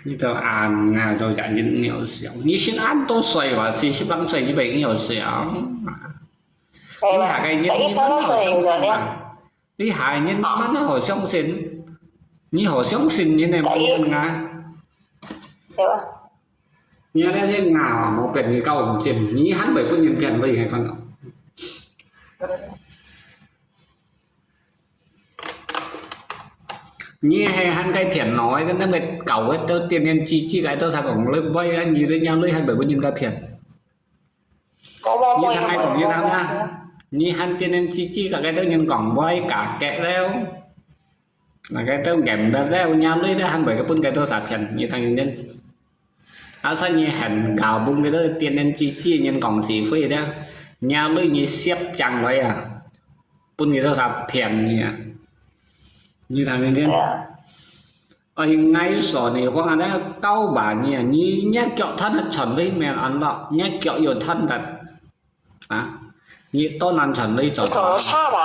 你都恁啊，都人人要想，你先恁多歲哇，四十八歲，你袂要想。你下个人，你慢慢好相信啊。你下个人慢慢好相信，你好相信人个無用啊。對吧？ 你那些牙無變，你搞毋正，你還會分人騙，你還看到。你還還該電腦，該那個搞个都電電機機个，都他講你會啊，你的娘你還會分人家騙。你聽𠊎講，你聽啊，你還電電機機个，該都人講會假个了。那个都眼白了，伢女的还袂个分个多少钱，你看人家。啊，所以你很搞不懂个，天天去气人讲是非的，伢女你sepjang来啊，分个多少便宜啊？你看人家。哎，我说你话那高吧你啊，你人家脚他那传位没安了，人家脚有他的啊，你多难传位找到。你讲到差吧？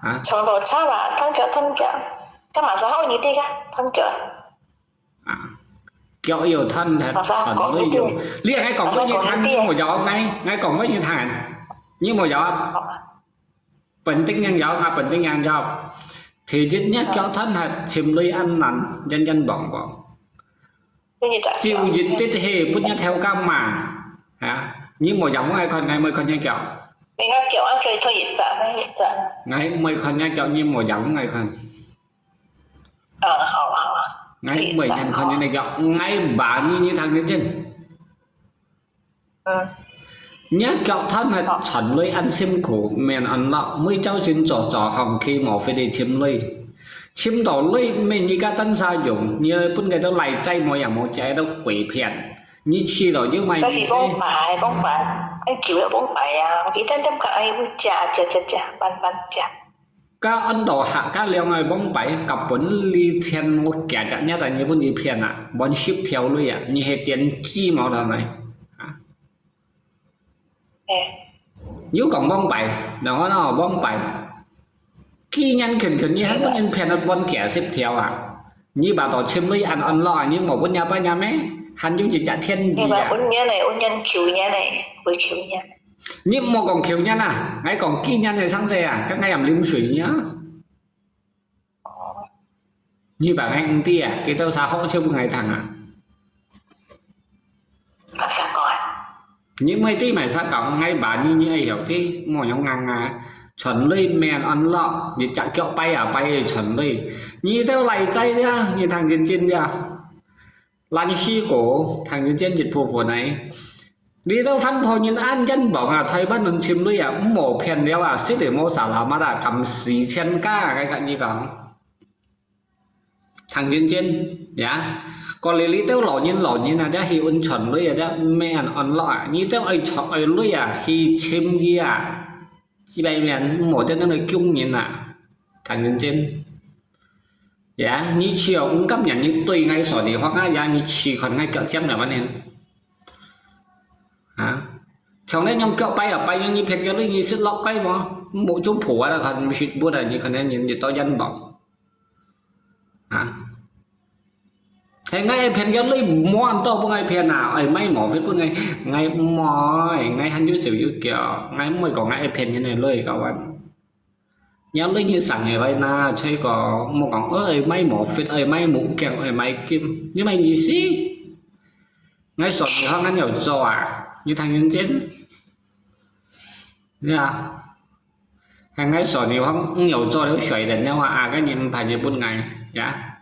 啊？讲到差吧？他脚他脚，干嘛是好你这个？他脚。啊，腳有斷，係，馬上講一遍。你還講過你聽，你無有，𠊎，𠊎講過你聽，你無有啊？本地人有啊，本地人有。第一，你腳斷係尋鐳恁難，人人幫幫。就一直係，不然頭家嘛，啊，你無有，𠊎看，𠊎無看你腳。你个腳啊，可以退一隻，退一隻。𠊎無看你腳，你無有，𠊎看。嗯，好啊，好啊。𠊎每日看你个腳，𠊎話你，你聽得見？嗯。你腳斷啊，傳鐳恁辛苦，免恁勞，每朝晨早早行去無fit地尋鐳。尋到鐳，免你个單儕用，你本來都來在無也無在都鬼騙。你去了又買。但是講白，講白，愛救要講白啊，一點點个愛食，食，食，食，慢慢食。 該安到下該兩个往擺，甲本你錢無價值，你但你分佢騙啊，分十條鐳啊，你係點雞毛的來啊？有講往擺，然後呢，往擺，既然肯肯，你還分人騙了分幾十條啊？你把到尋鐳安安落啊，你無分人家辦呀咩？還有一隻天理啊！你把分人呢，分人求人呢，會求人。 你莫講求人啊，𠊎講幾年个生死啊，該𠊎也啉水呢啊。你把𠊎毋知啊，佢兜啥好笑分𠊎聽啊。你毋係知麼儕講，𠊎話你，你愛曉得，莫用硬啊，傳鐳免安樂，你隻腳擺啊擺个傳鐳，你兜來在了，你聽真真了。 蘭溪哥，聽佢講一部分呢。你兜番婆人恁冤枉啊，台灣人尋鐳啊，毋好騙了啊，死得無啥啦嘛啦，敢死千家啊，𠊎甲你講。聽真真，呀，過來你兜老人老人啊，這去運傳鐳啊，這毋免安樂啊，你兜愛傳愛鐳啊，去尋佢啊，幾百年，毋好在那裡供人啊，聽真真。 呀，你去哦，毋甘願你對𠊎說你話啊，呀，你去看𠊎腳尖了，反正。啊，像恁樣腳擺啊擺，你騙佢，你識落街無？無就破啊，看識不得，你可能人就到冤枉。啊，係𠊎騙佢，你無恁多分𠊎騙啊，愛買無fit分𠊎，𠊎毋愛，𠊎還有手有腳，𠊎毋會講𠊎愛騙人个鐳，各位。 若鐳你生下來那，才講，莫講，愛買無fit，愛買目鏡，愛買金，你麼意思？𠊎說你好恁樣做啊，你聽真真。你啊，還𠊎說你好恁樣做了，衰人了啊，啊，該人毋怕你分𠊎，呀。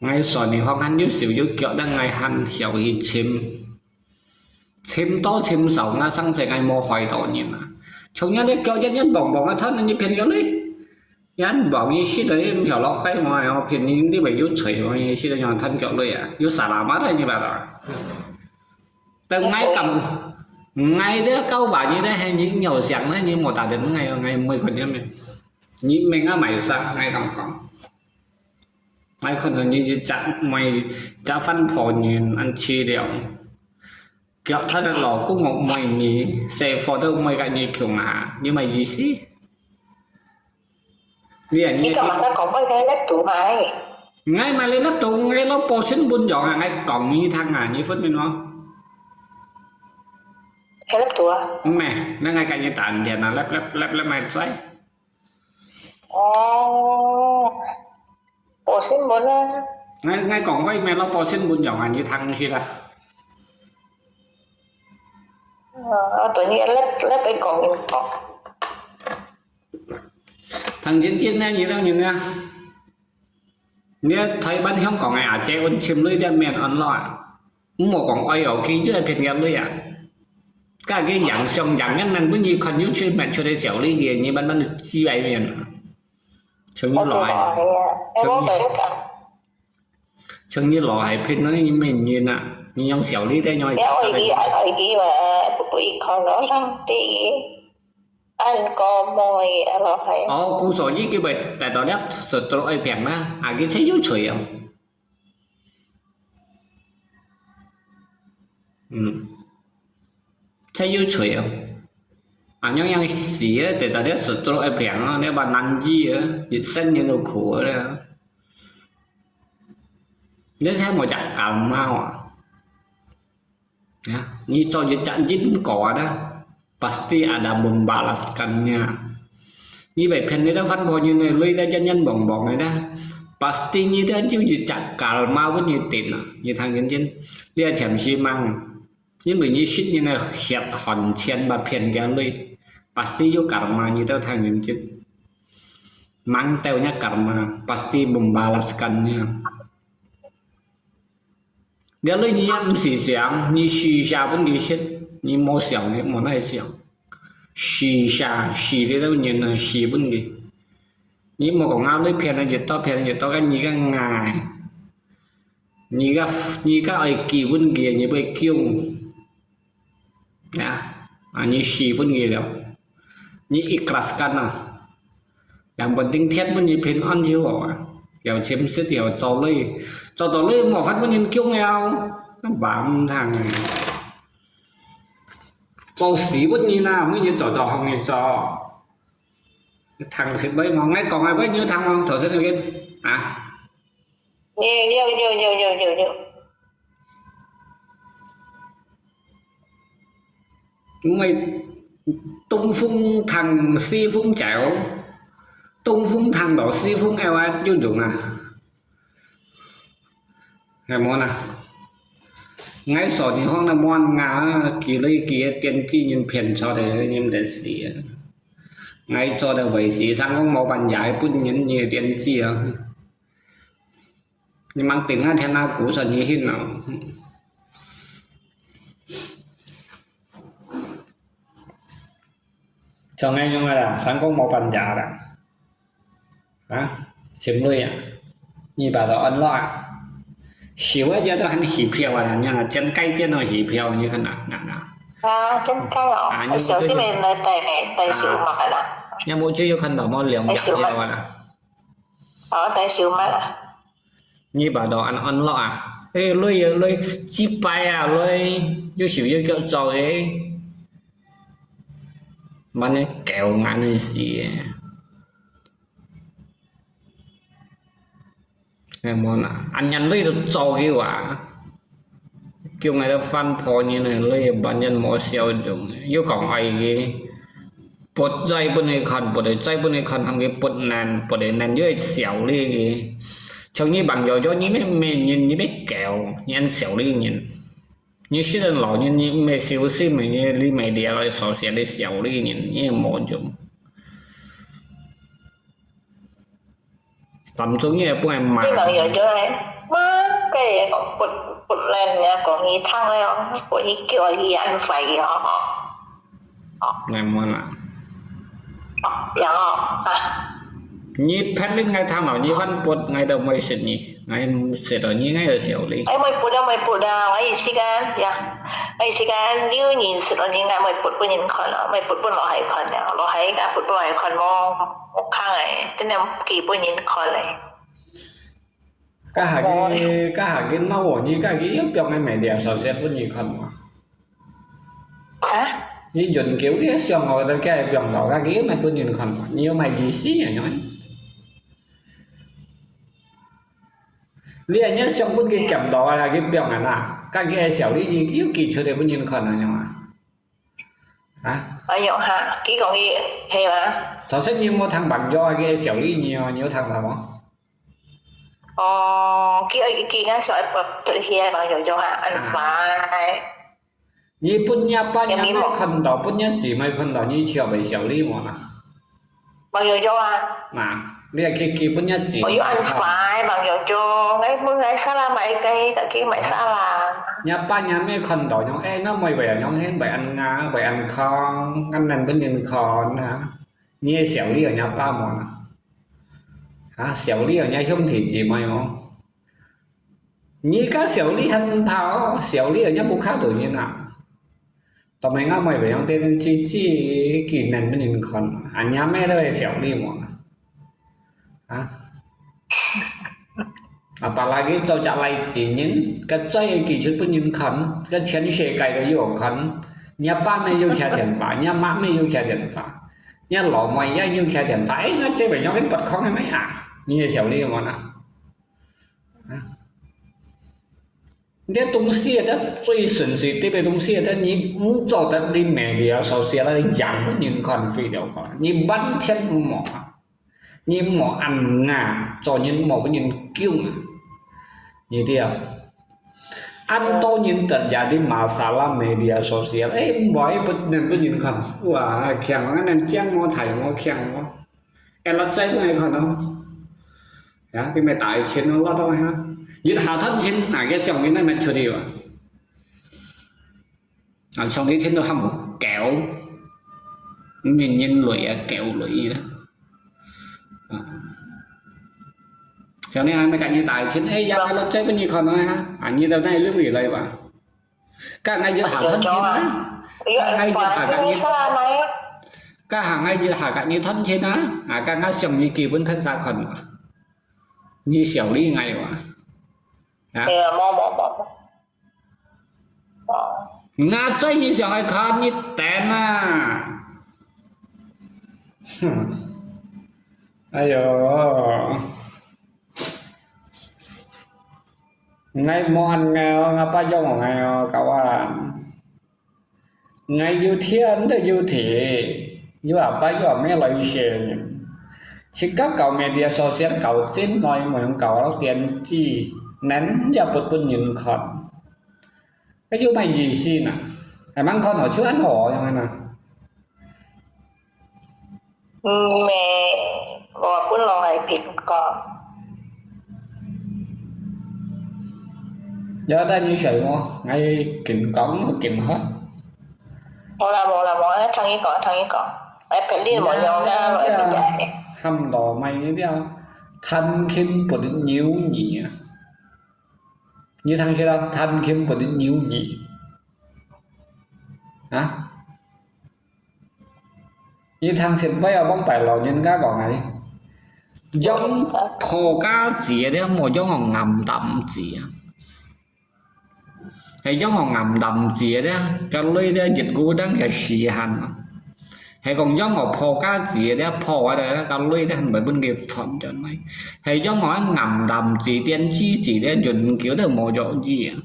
𠊎算你講還有手有腳，但𠊎還曉去尋。尋多尋少，𠊎生死𠊎無害到人啊。像人个腳一樣棒棒啊，他人一騙佢鐳，人幫你死了，你毋曉落街嘛，然後騙你，你會有罪嘛，你死了讓他腳鐳啊，有啥啦嘛，他你把啦。但𠊎感，𠊎這九百年的，還你有想呢，你莫打電話，𠊎，𠊎毋會看見面。你命啊，買啥，𠊎敢講。 𠊎看到你一隻妹，隻番婆人恁淒涼，腳踏个老公屋妹你，細貨都妹甲你窮下，你麼意思？你啊，你你幹嘛在講妹个laptop買？𠊎買你laptop，𠊎老婆新聞用啊，𠊎講你聽啊，你分明哦。个laptop啊？毋係，那𠊎甲你談天啊，lap lap lap lap買在。 哦，報新聞啊。𠊎，𠊎講過，你老婆新聞用啊，你聽毋識啦。哦，我等你來，來，來講一講。聽真真呢，你當然啊。 你台灣、香港个阿姐，阮尋鐳店面online，毋好講哎喲，佢就係騙人鐳啊！該个影相影，人能分你看YouTube面出來笑你个，你慢慢就知愛面啊！像你老係，像你，像你老係騙人，你咩人啊？你用小力的，用你愛佢，愛佢嘛，不，不一看咯，第一，按个妹啊，老係。哦，故所以佢會得到了十多愛病啊，啊，佢才有罪哦。嗯。 才有罪哦。啊，樣樣死啊，得到了十多个病啊，你話難醫啊，一生人都苦啊。你才無隻感冒啊？啊，你做一隻因果啊，pasti ada membalaskannya。你被騙你个番婆人个鐳个，人人望望个啦，pasti你个就一隻karma分你定啊，你聽認真，你个前世吂。 因為你識人个血汗錢嘛騙佢鐳，pasti有karma你都聽認真。吂兜个karma，pasti membalaskannya。這鐳你也毋使想，你施捨分佢食，你無想，你無哪想。施捨，施這个人啊，施分佢。你莫講啊，你騙人越多，騙人越多，該你个愛。 你个，你个愛寄分佢，你會供。啊，啊，你施分佢了。你ikhlaskan啊。Yang penting天分你平安就好啊。有錢食，有做鐳，做到鐳無法分人供了，那毋通啊。做事分人啊，每日做做，好日做。聽識無？𠊎講个，你有聽無？頭先那個啊。 有，有，有。因為東風聽西風走，東風聽到西風个話，有用啊。係無啦？𠊎所以講啦，莫啊，寄鐳寄个電子人騙錯个，人得死啊！𠊎做个壞事，上講無辦法，本人你个電子啊。 你吂定啊，天啊，鼓聲你聽哦。像恁樣个啦，三公無半價啦。啊，心累啊，你把它安樂啊。燒个這都喊戲票啊，人家啊，真該真个戲票，你看啊，那那。啊，真該哦，啊，你小心人來帶，帶燒嘛啦。要麼就有看到麼兩百票啊啦。哦，帶燒嘛啦。 你把到安安樂啊，誒，累啊累，幾百啊累，又少又叫做誒，慢慢搞眼个事誒。誒，無啦，安人累都做个啊。 叫𠊎兜翻破人个鐳，半日無笑容，又講愛个，不再分佢看，不得再分佢看，喊佢不能，不得能又會笑你个。像你朋友就你乜乜人，你乜狗，你還笑你人。你雖然老人，你乜小心，你你乜了所寫的笑你人，你無用。 當中也不會罵。你朋友就係，麼个講不，不能，人家講你聽了，講你叫你安慰哦。哦，𠊎無啦。哦，樣哦，啊。你騙人，𠊎聽到你反駁，𠊎都毋會信你，𠊎毋識到你，𠊎就笑你。哎，毋會不了，毋會不了，𠊎意思講，呀，𠊎意思講，你有認識到人，𠊎毋會不分人看了，毋會不分老弟看了，老弟應該不分老弟看，無，無看誒，真正寄分人看咧。 該下个，該下个鬧我，你該个又放个media上線分你看嘛？啊？你研究个上學都該放到，該个又毋係分人看嘛？你又毋係意思啊？你恁樣想分佢檢到啊，佢放啊那，該个小麗你又寄出來分人看啊，樣啊？ 啊？哎喲哈，佢講佢係嘛？頭先你有無聽朋友啊，佢个小麗你哦，你有聽到無？哦，佢佢佢个小愛不不係朋友就哈，安排。你分若爸若姆看到，分若姊妹看到，你就會小麗無啦？朋友就啊。那，你也去去分若姊妹看。我有安排朋友就，哎，分來salah買个，佢買salah。若爸若姆看到，講，哎，那妹會啊，講，哎，會安啊，會安康，安難分人看啊。 你个小麗有若爸無啦？啊，小麗人家兄弟姊妹哦，你个小麗很怕哦，小麗人家不看到人啊。當然啊，我也用電視機，機能不能看啊？人家咩都係小麗嘛。啊？Apalagi做隻來自人，个嘴寄出分人看，个全世界都有看。若爸乜有佢電話，若媽乜有佢電話，若老妹也有佢電話。哎，那這位有人不看个咩啊？你也小麗嘛呢？啊？你个東西啊，這最sensitive个東西啊，這你毋做得你media sosial你揚分人看，video看，你完全毋好啊。 你莫恁硬，做人莫分人囧啊。你知啊？Anto人得也di masalah media sosial，哎，莫分人分人看，哇，強啊，恁靚無大無強無，哎，落嘴分人看哦。呀，你咪大錢哦，落到哈，一下斷錢，哪个想你那邊出去哇？ 啊，上帝天都喊我狗，毋係人類啊，狗類啦。啊，像你還沒趕緊打一千，哎呀，我再給你看啊，啊，你都那六位來吧。該俺就下斷錢啊，該俺就下趕緊，該下俺就下趕緊斷錢啊，啊，該俺上帝基本看啥看嘛，你小厉害哇，啊。對啊，無無無無。 哦。那最你想愛看你等啊。哼。哎喲。𠊎無恁𠊎哦，𠊎爸用𠊎哦，kawan。 𠊎有天都有地，有阿爸有阿姆來先。自家搞media sosial搞真耐，無用搞到電視，能也不分人看。該有麼意思呢？還蠻看好就恁好，樣呢？嗯，無，我本來係蘋果。有得你睡無？𠊎緊講，緊喝。無啦，無啦，無啦，聽你講，聽你講。哎，別人無用啦，我也不改。喊到買一條彈琴不扭耳啊！你聽識啦，彈琴不扭耳啊？ 你聽識無啊？往擺老人家講个，用破家子个，莫用个岩擔子啊。係用个岩擔子个，該鐳个一股燈个時限啊。係講用个破家子个，破啊个，該鐳个毋會分佢傳轉來。係用个岩擔子、電子子个，永久都無意義啊。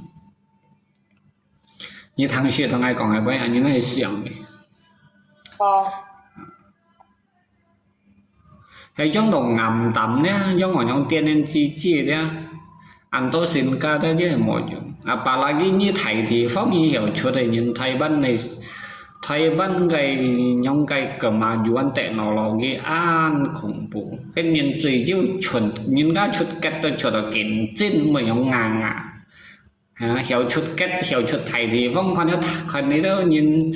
你聽識同𠊎講个話，恁樣來想个。哦。係用到岩擔呢，用个用電電子子呢，恁多身家个也無用。啊，apalagi你大地方你曉出个人，台灣个，台灣个用个kemajuan teknologi恁恐怖，个人追求出，人家出格都出到緊，真無用硬硬。 啊，曉出格，曉出大地方，看到，看到人，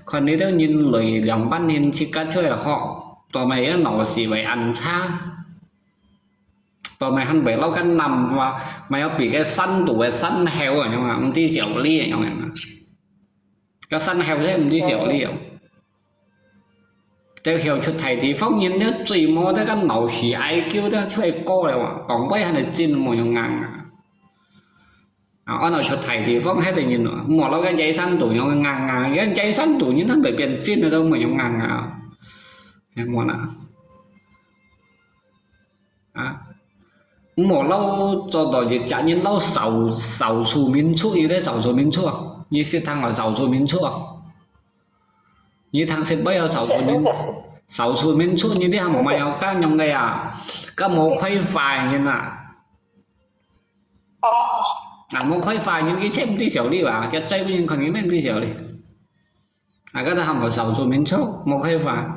看到人類兩班人自家出來學，到尾个腦屎會恁差，到尾還會落个南瓜，還要比个山肚个山後啊，樣啊，毋知小理啊，樣啊。个山後咧，毋知小理啊。就曉出大地方，人咧最無得个腦屎IQ咧，出來高了哇，講話還係真無用硬啊。 啊，安到出大地方，該个人哦，無落个野生動物硬硬，个野生動物佢會變真个都無用硬硬。係無啦？啊，無落做到一隻人落少，少數民族，有个少數民族，你識聽過少數民族？你聽識無有少數民，少數民族，你這下無有該樣个啊，該無開化个人啊。 哦。啊，無開化人佢切毋知小理啊，佢再分人看佢咩毋知小理。啊，該都喊無少數民族，無開化。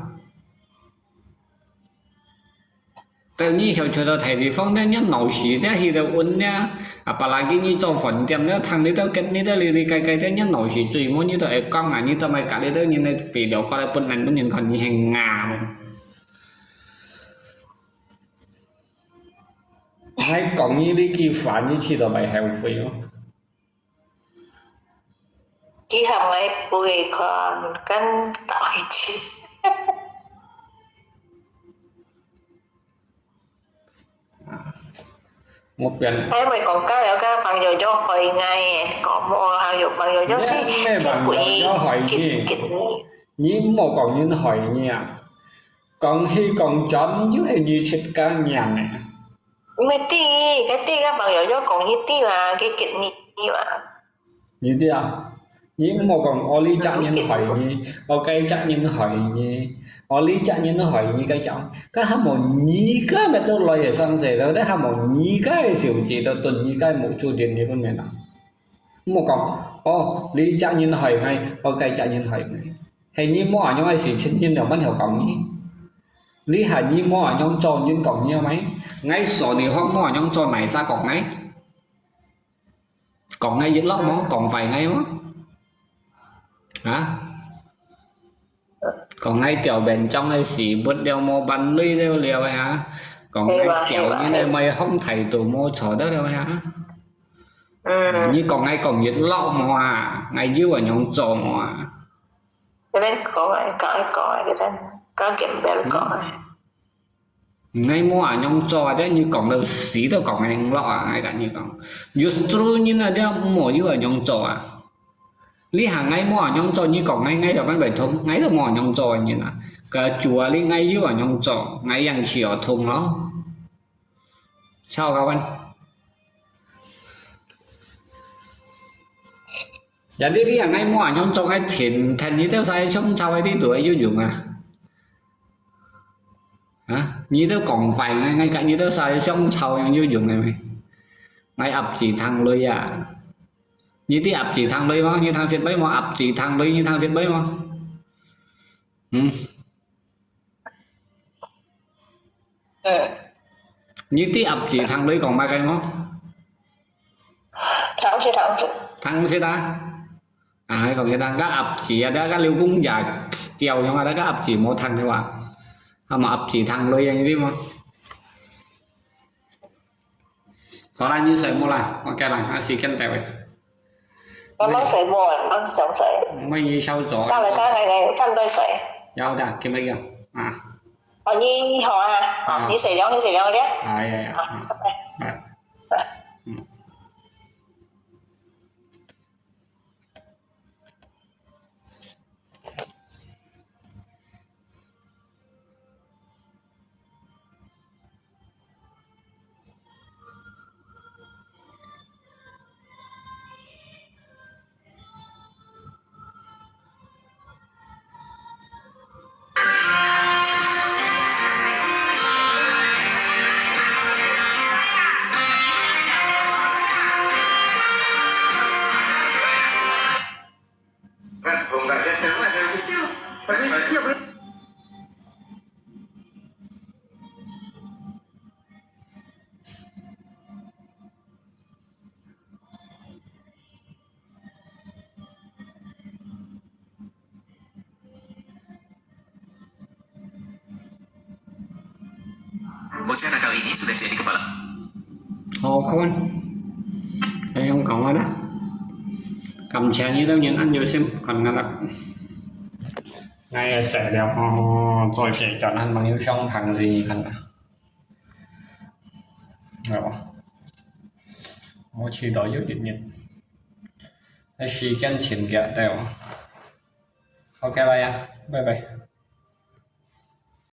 但你曉出到大地方，但你腦屎，你去到運呢，啊，apalagi你做飯店呢，聽你都跟你都哩哩該該，但你腦屎最無，你都會講啊，你都莫隔離到人个肥料過來分人分人看你係硬。，𠊎講你這句話，你試著會後悔哦。佢喊𠊎分佢看，敢到一起。我變。𠊎毋係講假了，該朋友就害𠊎，講無朋友，朋友就是，你，你朋友就害你。你毋好講人害你啊，講起講轉，就係你自家人呢。毋係知，該知个朋友就講佢知嘛，佢激你嘛。 你知啊，你毋好講，哦，這隻人害你，哦，該隻人害你，哦，這隻人害你，該隻，該還無你个乜都來个生死了，該還無你个手指都斷，你个目珠斷，你分明啊。毋好講，哦，這隻人害𠊎，哦，該隻人害𠊎。係你無恁樣个事情，人兩半條講你。你喊你無恁樣做，人講你咩？𠊎說你好無恁樣做，哪儕講𠊎？ 講𠊎一落無？講壞𠊎無？啊？講𠊎吊便當个時，不了無半類了了啊？講𠊎吊人个，無放態度，無錯得了啊？嗯。你講𠊎講一落無啊？𠊎有恁樣做無啊？佢等講个，講个講个，佢等講緊別講个。 𠊎無恁樣做啊，這你講到死都講毋落啊，𠊎同你講。Justru人啊，這無有恁樣做啊。你喊𠊎無恁樣做，你講𠊎，𠊎就毋會痛，𠊎都無恁樣做个人啊。該主啊，你𠊎有恁樣做，𠊎樣就痛咯。Chào các bạn. Jadi你喊𠊎無恁樣做，𠊎天天你兜儕相吵个，你都會有用啊？ 啊，你兜講壞，𠊎，𠊎佮你兜儕相吵，樣有用个咩？𠊎鴨子聽雷啊！你知鴨子聽雷無？你聽識尾無？鴨子聽雷，你聽識尾無？嗯。嗯。你知鴨子聽雷講麼个無？聽識，聽識。聽識啊？ 啊，講佢聽，該鴨子啊，該，該劉公爺叫樣啊，該鴨子無聽个話，係嘛？鴨子聽雷啊，你知無？好啦，你睡目啦，OK啦，啊，時間到了。我冇睡目啊，我想睡。我們已經笑咗。到了，到了，到了，差不多睡。有的，今日有啊。哦，你好啊，啊，你睡了，你睡了，好的。哎呀呀，好，嗯，拜拜。拜拜。嗯。Bocah nakal ini sudah jadi kepala. 好，看完。還用講話啦？感謝你兜人恁有心，看𠊎啦。𠊎也睡了哦，做事轉還吂有上堂去看啊。哦，無試著有一日，該時間真遽到。OK啦呀，拜拜。